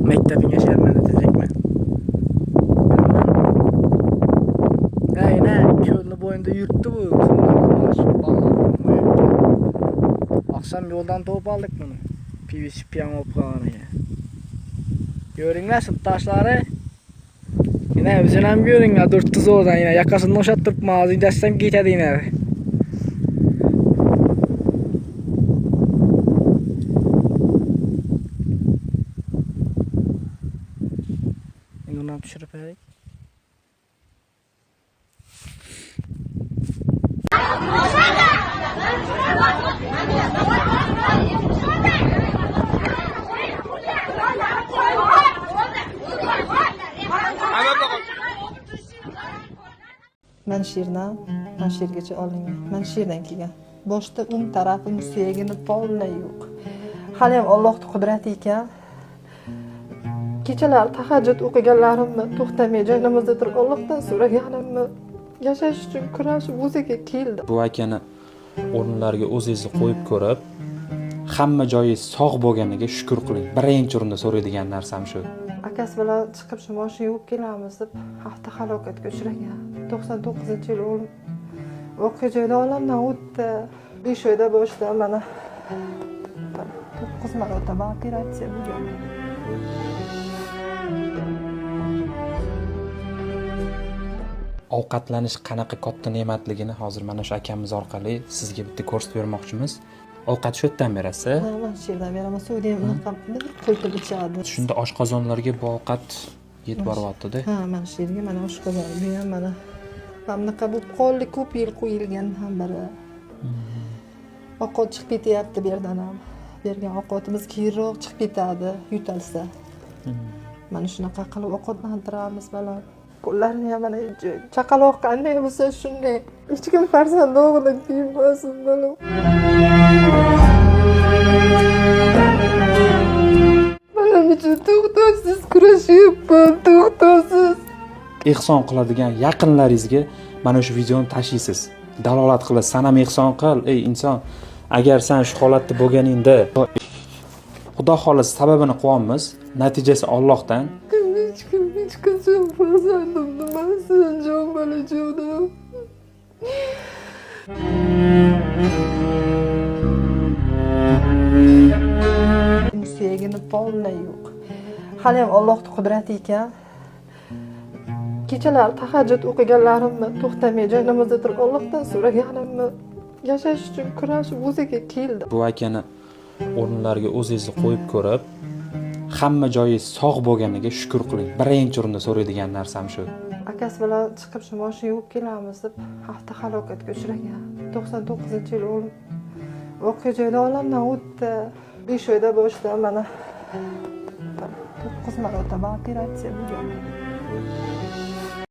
Mektebine şermeni diyecek. Yine kölünü boyunda yürüttü bu. Akşam yoldan top aldık bunu. PVC piyan olup kalanı. Görünler şu taşları. Yine bizim hem görünler dürttü oradan yine. Yakasını oşattırıp ağzını destem gitedi yine. Ondan düşürüp verdik. Men she'rdan, men she'rgacha olingan. Men she'rdan kelgan. Boshda o'ng tarafim suyagini polni yo'q. Hali ham Allohning qudrati ekan. Kechalari tahajjud o'qiganlarimni to'xtamay joy namozda turib Allohdan so'raganimni yashash uchun kurashib o'ziga keldi. Bu akani o'rinlariga o'zingizni qo'yib ko'rib, hamma joyi sog' bo'lganiga shukr qiling. Birinchi o'rinda so'raydigan narsam shu. Akasi bilan chiqib shu mashina yuvib kelamiz deb hafta halokatga uchragan. 99-yil o'g'lim voqea joyida olamdan o'tdi. 5 oyda boshida mana 9 marotaba operatsiya bo'lgan. Ovqatlanish qanaqa katta ne'matligini hozir mana shu akamiz orqali sizga bitta ko'rsatib bermoqchimiz. Ovqat shu yerdan berasiz? Ha, mana shu yerdan beraman. Suvni ham unaqa bir qo'yib ichadi. Shunda oshqozonlarga bu ovqat yetib boryapti-da. Ha, mana shu yerga mana oshqozon, bu ham mana bunaqa bo'lib qoldi, ko'p yil qo'yilgan ham biri. Ovqat chiqib ketyapti bu yerdan ham. Bergan ovqatimiz keyinroq chiqib ketadi, yutalsa. Mana shunaqa qilib ovqatlantiramiz balam. Qo'llarini ham mana chaqaloq qanday bo'lsa shunday. Hech kim farzand o'g'li kiymasin bolam. Bolam uchun to'xtovsiz kurashyapman, to'xtovsiz. Ehson qiladigan yaqinlaringizga mana shu videoni tashiysiz. Dalolat qilasiz. San ham ehson qil, ey inson. Agar sen shu holatda bo'lganingda, Xudo xohlasa sababini qilyapmiz, natijasi Allohdan. Hech kim hech qachon farzandim demasin, jon bolajonim. Suyagini polni yo'q. Hali ham Allohning qudrati ekan. Kechalari tahajjud o'qiganlarimni to'xtamay joy namozda turib Allohdan so'raganimni yashash uchun kurashib o'ziga keldi. Bu akani o'rinlariga o'zingizni qo'yib ko'rib, hamma joyi sog' bo'lganiga shukr qiling. Birinchi o'rinda so'raydigan narsam shu. Akasi bilan chiqib shu mashina yuvib kelamiz deb hafta halokatga uchragan. 99-yil o'g'lim voqea joyida olamdan o'tdi. 5 oyda boshida mana 9 marotaba operatsiya bo'lgan.